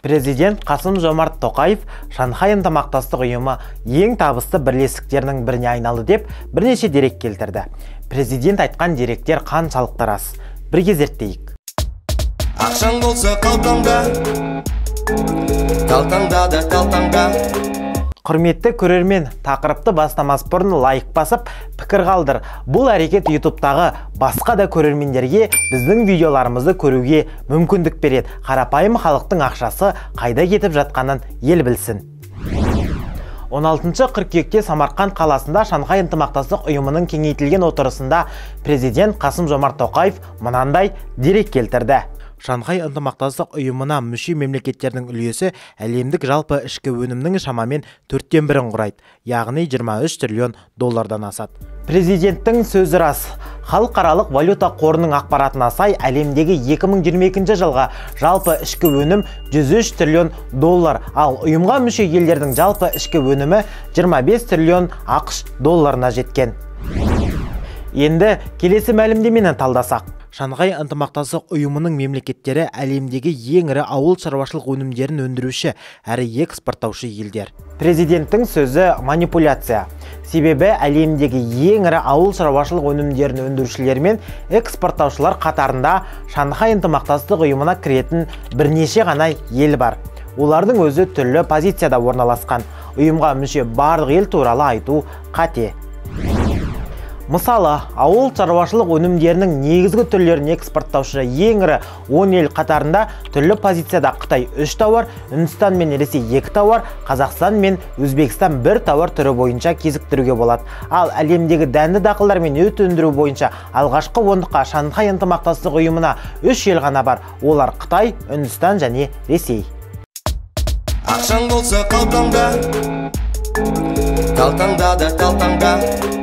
Президент Қасым-Жомарт Тоқаев Шанхай ынтымақтастық ұйымы ең табысты бірлестіктерінің біріне айналды деп бірнеше дерек келтірді. Президент айтқан деректер қаншалықты рас? Бірге зерттейік. Ақшаң болса қалтаңда, қалтаңда да қалтаңда. Құрметті көрермен, тақырыпты бастамас бұрын лайк басып, пікір қалдыр. Бұл әрекет YouTube'тағы басқа да көрермендерге біздің видеоларымызды көруге мүмкіндік береді. Қарапайым халықтың ақшасы қайда кетіп жатқанын ел білсін. 16 қыркүйекте Самарқанд қаласында Шанхай ынтымақтастық ұйымының кеңейтілген отырысында президент Қасым-Жомарт Тоқаев мынандай дерек келтірді. Шанхай ынтымақтастық ұйымына мүше мемлекеттердің үлесі әлемдік жалпы ішкі өнімнің шамамен 1/4-ін құрайды, яғни 23 триллион доллардан асады. Президенттің сөзі рас. Халықаралық валюта қорының ақпаратына сай, әлемдегі 2022 жылғы жалпы ішкі өнім 103 триллион доллар, ал ұйымға мүше елдердің жалпы ішкі өнімі 25 триллион ақш долларына жеткен. Енді келесі мәлімдемені талдасақ. Шанхай ынтымақтастық ұйымының мемлекеттері әлемдегі ең ірі ауыл шаруашылық өнімдерін өндіруші әрі экспорттаушы елдер. Президенттің сөзі манипуляция. Себебі әлемдегі ең ірі ауыл шаруашылық өнімдерін өндірушілер мен экспорттаушылар қатарында Шанхай ынтымақтастық ұйымына кіретін бірнеше ғана ел бар. Олардың өзі түрлі позицияда орналасқан. Ұйымға мүше барлық ел туралы айту қате. Мысалы, ауыл шаруашылық өнімдерінің негізгі түрлерін экспорттаушы ең ірі 10 ел қатарында түрлі позицияда Қытай 3 тауар, Үндістан мен Ресей 2 тауар, Қазақстан мен Өзбекстан 1 тауар түрі бойынша кезіктіруге болады. Ал әлемдегі дәнді дақылдар мен ет өндіру бойынша алғашқы ондыққа Шанхай ынтымақтастық ұйымына 3 ел ғана бар. Олар Қытай, Үндістан және Ресей. Ақшаң болса қалтаңда, қалтаңда да қалтаңда.